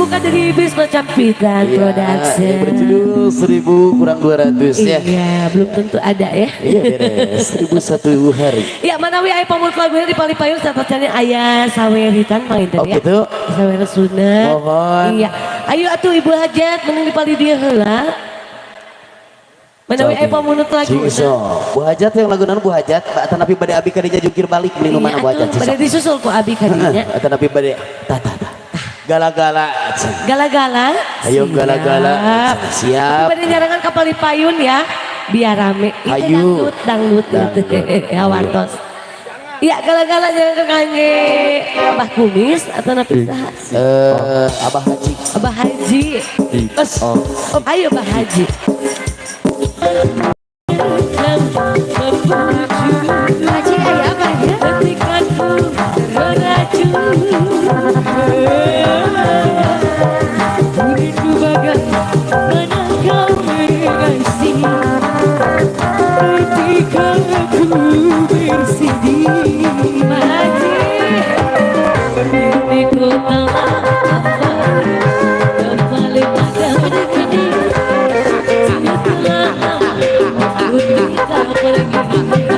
Pembuka dari Bisma Capitan Iya, Production. yang berjudul 1000 kurang 200 ya. Iya, belum tentu ada ya. Iya beres, 1001 hari. Ya, manawi aya pamut lagunya di Palipayun satacana aya saweritan panginten Oh ya. gitu. Sawer sunat. Mohon. Iya. Ayo atuh Ibu Hajat mending di pali dieu heula. Manawi aya pamunut lagu. Sing sok. Bu Hajat yang lagu naon Bu Hajat? Atanapi bade abi kadinya jungkir balik beli nu Iya mana Bu Hajat? atuh, bade disusul ku abi kadinya. Atanapi bade tah tah tah. Gala-gala. Gala-gala. Ayo Siap. gala-gala. Siap. Tapi bade nyarangan ka Palipayun ya. Biar rame. Itu Ayo. dangdut, dangdut. Dangdut. Ya wartos. Ya gala-gala jangan ke kangge Abah Kumis atau napi saha? Eh, Abah Haji. Abah Haji. Oh. Ayo Abah Haji. Haji aya apa ya? Ketika ku meracun rindu bagaimana kau mengasihi ketika aku bersedih. Haji, ini ku telah hafal kembali pada diri setelah aku tidak pergi.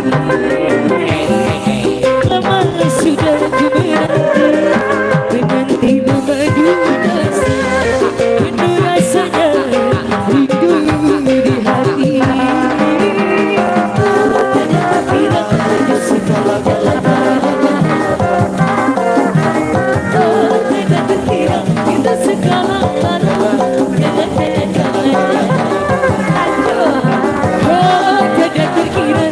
Lama sudah ku menanti, menanti memadu rasa, penuh rasanya rindu di hati. Tidak terkira segala-galanya. Oh, tidak terkira kita segala-galanya. Oh, tidak terkira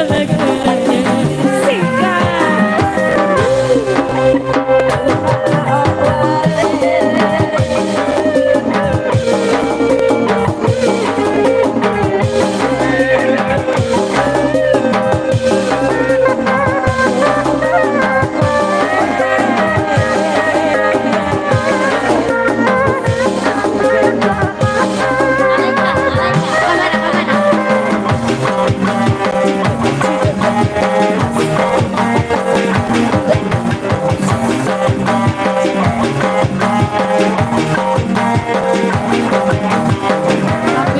segala-galanya. Sikat. Malaika, malaika. Kamana, kamana?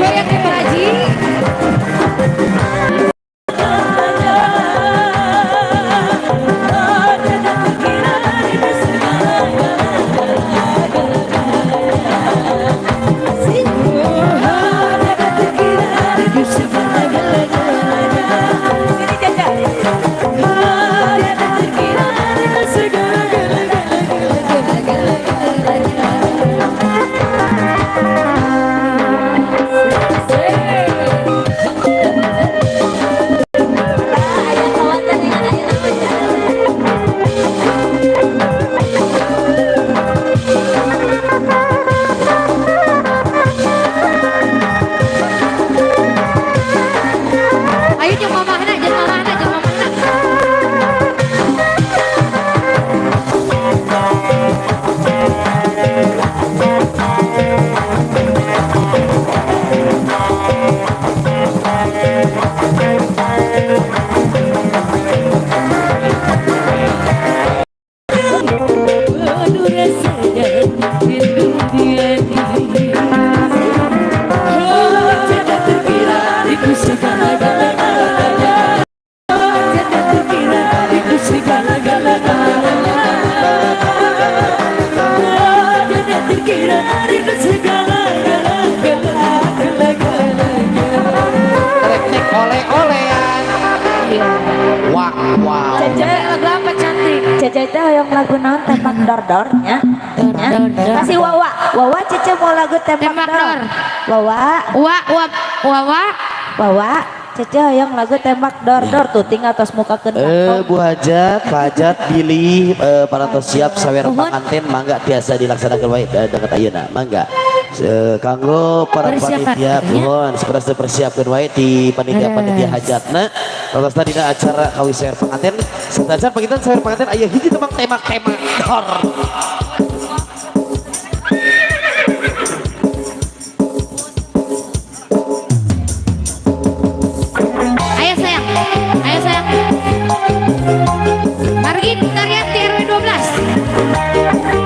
Goyang ya Pak Haji. Tidak terkira itu segala-galanya. Tidak terkira itu segala-galanya. Sini Jaja. Tidak terkira itu segala-galanya. Aya kawasan dengan aya namanya. Ayo jeung mamahna, jeung mamahna, jeung mamahna. Penuh rasanya rindu di hati. Oh, tidak terkira itu segala-galanya. Oh, tidak terkira itu segala-galanya. Oh, tidak terkira itu segala-galanya. Rek oleh-olehan. Wah, wow. Caca lagu apa cantik? Cece teh hoyong lagu naon, tembak dor dor nya. Nya. Dor, dor. Kasih Wawa. Wawa, Cece mau lagu tembak, Tembak dor. Dor. Wawa, Wa wa wa wa. Wawa, Cece hoyong lagu tembak dor dor tuh tinggal tos muka ke Eh, Bu Hajat, Pak Hajat, bilih parantos siap sawer Nuhun. panganten mangga tiasa dilaksanakan wae deket ayeuna mangga. Kanggo para Persiapan, panitia ya. mohon seperti persiapkan wae di panitia-panitia Beres. hajatna. Terus dina acara kawis sawer panganten, satacan panginten sawer panganten aya hiji tembang tembak-tembak dor. Ayo sayang. Ayo sayang. Margi Taryanti RW 12.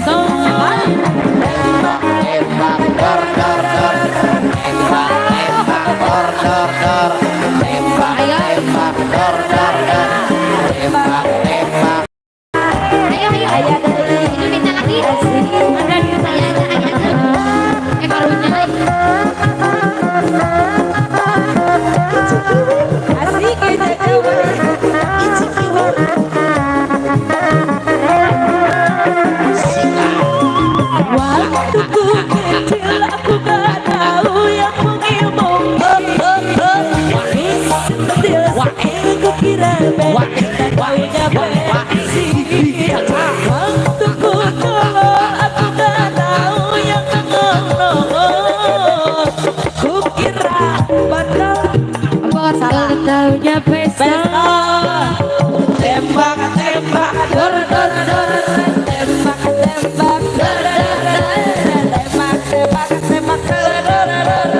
Tembak tembak dor dor dor. Tembak tembak dor dor dor. Tembak tembak dor dor dor. Tembak tembak. Ayo, ayo, ayo. Itu minta lagi. Ada di saya ada, ada, ada. Eh, karunya lagi. Asik ya. Waktu ku kecil aku gak tahu yang mungil-mungil. Kecil sekil ku kira band, taunya pensil. Waktu ku tolol aku gak tahu yang nongol. Ku kira botol. Botol taunya pesta. Tembak tembak dor dor dor. Tembak tembak dor dor dor. Tembak tembak tembak dor dor dor.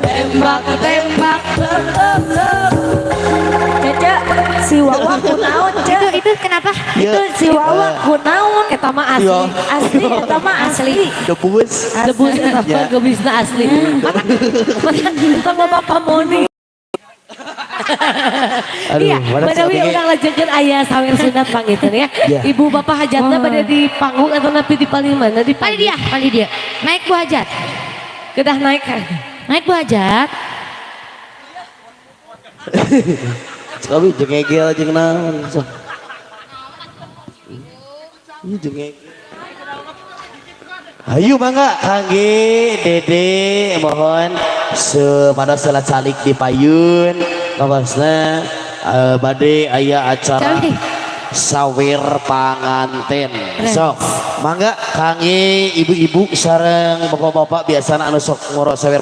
Tembak tembak dor dor dor. Cece, si Wawa kunaon, Ce? Itu kenapa? Iya. Itu si Wawa kunaon? Eta mah asli. Iya. Asli, eta mah asli. Debus. Debus eta mah Ya. gemisna asli. Mata mata loba pamoni. Aduh, Iya, mana badawi sih urang lanjutkeun aya sawer sunat panginten ya. Iya. Ibu bapak hajatna pada di panggung atau napi di paling mana di Pali dia, pali dia. Naik Bu Hajat. Kedah naik kan. Naik Bu Hajat. Sekali jeung egel jeung naon. Sok. Iya jeung egel. Ayo mangga kangge Dede mohon sepada salat salik di payun kamasna bade aya acara Cawi. sawer panganten. Sok mangga kangge ibu-ibu sareng bapak-bapak biasana anu sok ngoro sawer.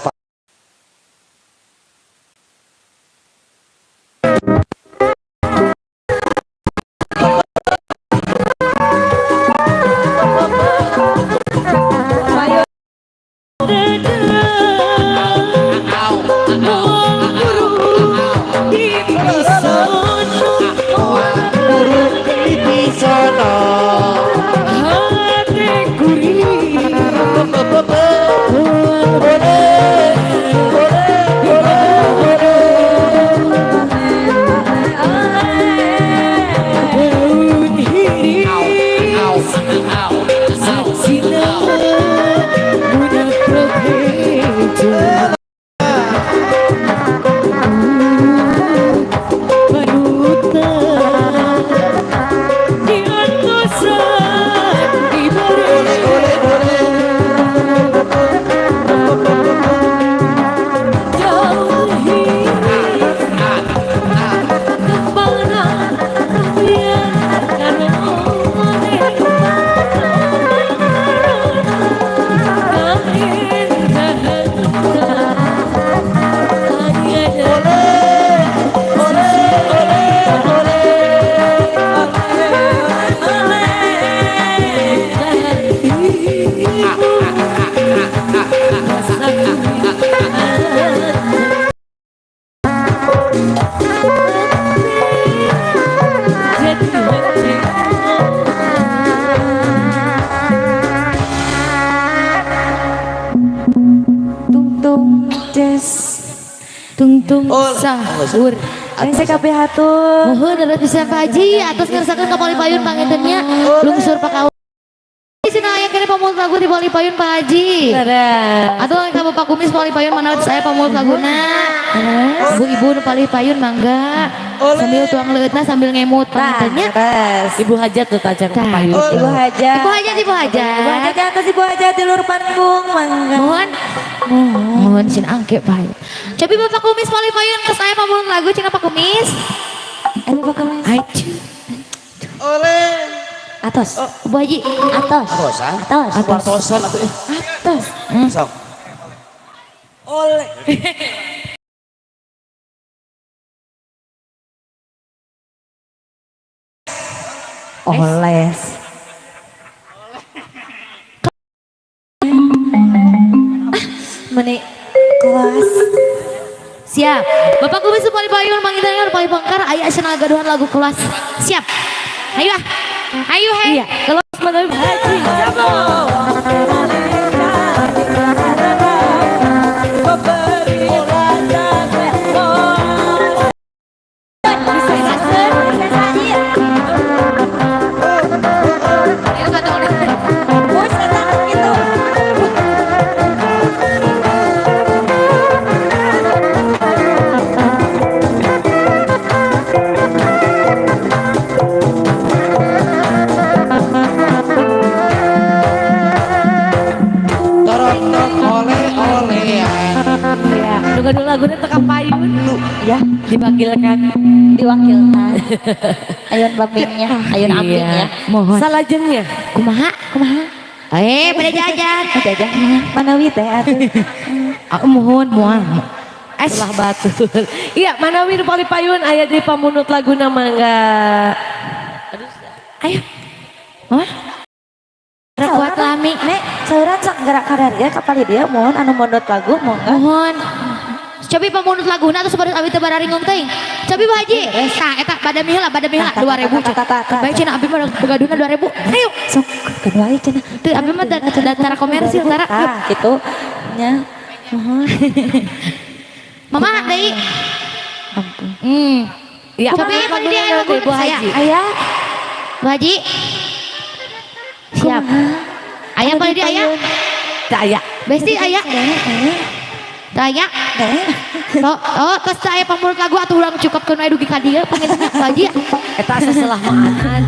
Tung tung ces. Tung tung Oh, sahur. Aing sakabeh hatur. Mohon darat bisa Pak Haji atas ngersakeun ka Pali Payun pangintennya lungsur pakawan. Sina aya kene pamul lagu di Pali Payun Pak Haji. Atau ka Bapak Kumis Pali Payun mana saya pamul laguna. Ibu-ibu nu Pali Payun mangga. Sambil tuang leueutna sambil ngemut pangintennya. Tes. Ibu hajat tuh tajang Tah. payun. Ibu hajat. Ibu Hajat, Ibu Hajat. Ibu hajat di atas, Ibu hajat di luar panggung mangga. Mohon. Mohon sin angke Pak. Cobi Bapak Kumis Pali Payun ke saya pamul lagu cina Pak Kumis. Ayo Bapak Kumis. Acu. Atos. Bu Haji, Atos. Atosan? Atos. Atosan atuh eh. Atos. Sok. Oleh. Oles. Meni kelas. Siap. Bapak Kumis Pali Payun mangintennya Pali Pengkar aya cenah gaduhan lagu kelas. Siap. Ayo ah. Ayo hei. Iya, kalau Manawi Haji Jabo. Torok oleh-olehan. Iya, nunggu dulu lagunya teka payun. Ya, Diwakilkan. Diwakilkan. Ayun bambingnya, ayun amping ya. Mohon. Salajengnya. Kumaha? Kumaha? Eh, pada jajan. Jajan manawi teh atuh. Ah, mohon, mohon. Es. Setelah batur. Iya, manawi nu paling payun aya di pamunut laguna mangga. Ayo. Mama. Kuat lami. Nek, sauran sok gerak kadar ya kapali dia mohon anu mondot lagu mongga. Mohon. Cobi pamunut laguna atau sebaris abi teu bararingung teuing. Cobi Bu Haji. Tah eta bada miheula, bada miheula 2000. Baik cenah abi mah begaduna 2000. Ayo. Sok keun wae cenah. Teu abi mah da tara komersil tara. Tah gitu nya. Mohon. Mama deui. Ampun. Iya, Cobi pamunut pan dia laguna lagu Bu saya. Haji. Aya. Bu Haji. Siap. Aya apa dia aya? Teu aya. Besti aya. Teu aya. Oh, oh, tos teu aya pamunut lagu atuh urang cukupkeun we dugi ka dieu panginten Bu Haji. Eta asa selah maan-an.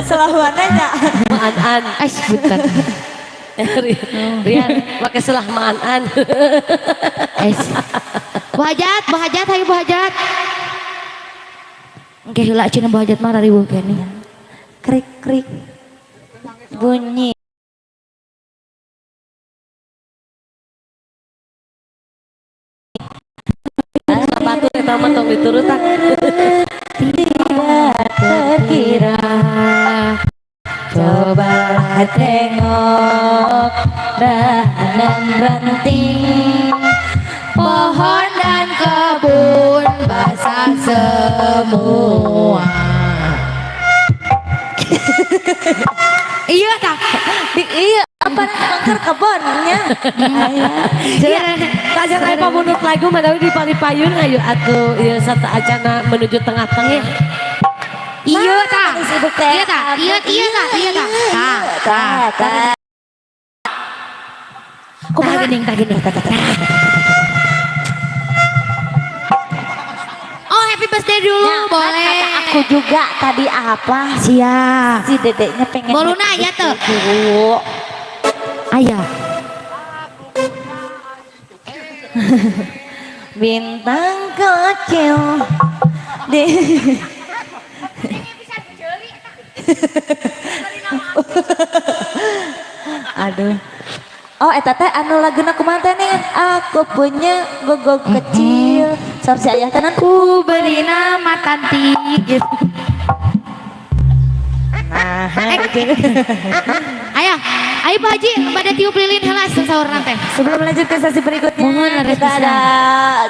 Selawana nya. Maan-an. Es punten. Rian, make selah maan-an. Es. Bu Hajat, Bu Hajat, hayu Bu Hajat. Engke heula cenah Bu Hajat mah rariweuh keneh. Krik krik. Bunyi. Batur eta mah tong diturutan. Tidak terkira. Cobalah tengok dahan ranting. Pohon dan kebun basah semua. Iya tak? Di iya apa mangker kebonnya. Aya. Iya, kajian aya pamunut lagu manawi di palipayun ayo atuh ieu sata acana menuju tengah-tengah. Iya tak? Manis ibu teh. Iya tak? Iya iya tak? Iya tak? Tah. Tah, tah. Tah geuning, tah geuning. Oh, happy birthday dulu Ya, kan boleh. kata aku juga tadi apa? Siap. Si dedeknya pengen Boluna happy aya teu? birthday dulu. Aya. Bintang kecil di Aduh. Oh, eta teh anu laguna kumaha teh nih? Aku punya gogok kecil. Saur si ayah tenan. Ku beri nama Tanti gitu. Nah, Ayo, ayo Pak Haji, pada tiup lilin heula saur teh. Sebelum lanjut ke sesi berikutnya, Mohon laras kita pisan. ada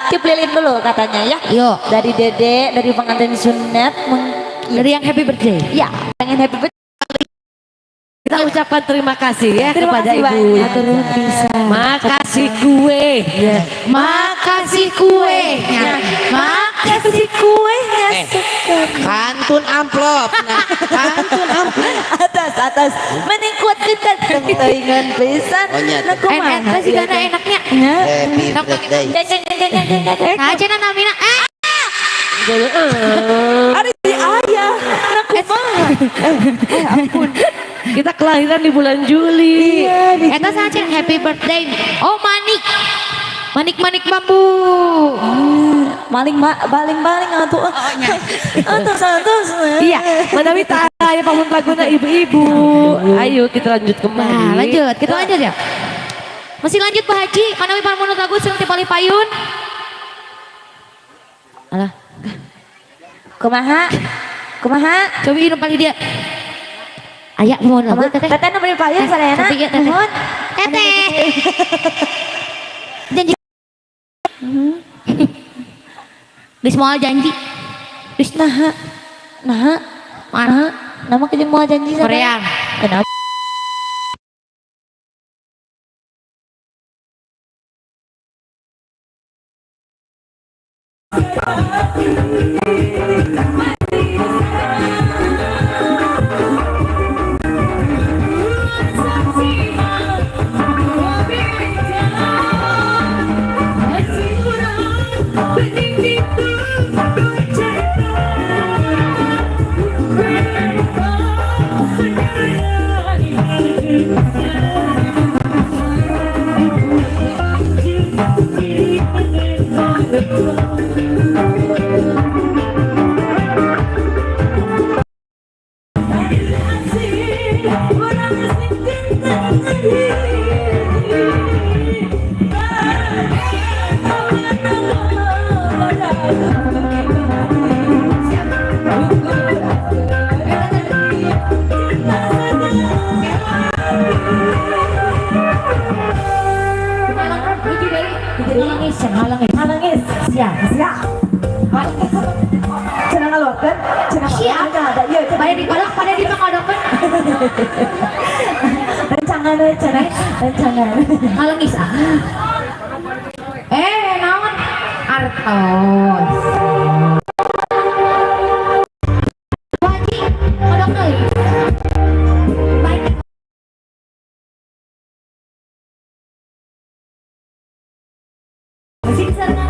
tiup lilin dulu katanya ya. Yuk. Dari Dede, dari pengantin sunat, Dari yang happy birthday. ya, pengen happy birthday. Kita ucapkan terima kasih ya Terima kepada kasih Ibu. banyak. Makasih kue. Ya. Makasih kuenya. Makasih Kasih kuenya Eh. sekarang. Kantun amplop. Nah, kantun amplop. Atas, atas. Mending kuat kita teuingan pisan. Oh, nya. Nah, kumaha Enak sih ieu karena teh? enaknya. Nya. Happy birthday. Jeng, jeng, jeng, jeng, jeng, jeng, jeng. Nah, cenah namina. Eh, Ari si ayah. Nah, kumaha? Eh, ampun. Kita kelahiran di bulan Juli. Iya, di eta saha cenah happy birthday. Oh, manik. Manik-manik bambu. Maling baling-baling atuh. Atos atos. Iya, manawi tak aya pamun laguna ibu-ibu. Ayo kita lanjut kembali. Nah, lanjut. Kita lanjut ya. Masih lanjut Pak Haji, manawi pamunut lagu sing ti payun. Alah, Kumaha? Kumaha? coba ini paling dia. Aya mohon lagu Kumaha? teteh. Teteh nu beli payung sadayana. Cantik ya, teteh. Nuhun. Teteh. Janji. Geus moal janji. Geus Naha. Naha. mana? Nama kejeng moal janji sadaya. Korea. Kenapa? Nangis, siap, siap. Cenah ngaluarkeun, cenah ada ieu Pada dikolak, pada dipakodokeun. Rencangan we cenah, rencangan. Ngalengis ah. Naon? Artos. Wajib kodok deui. Baik. Masih disarankan.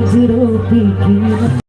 Jero pikiran.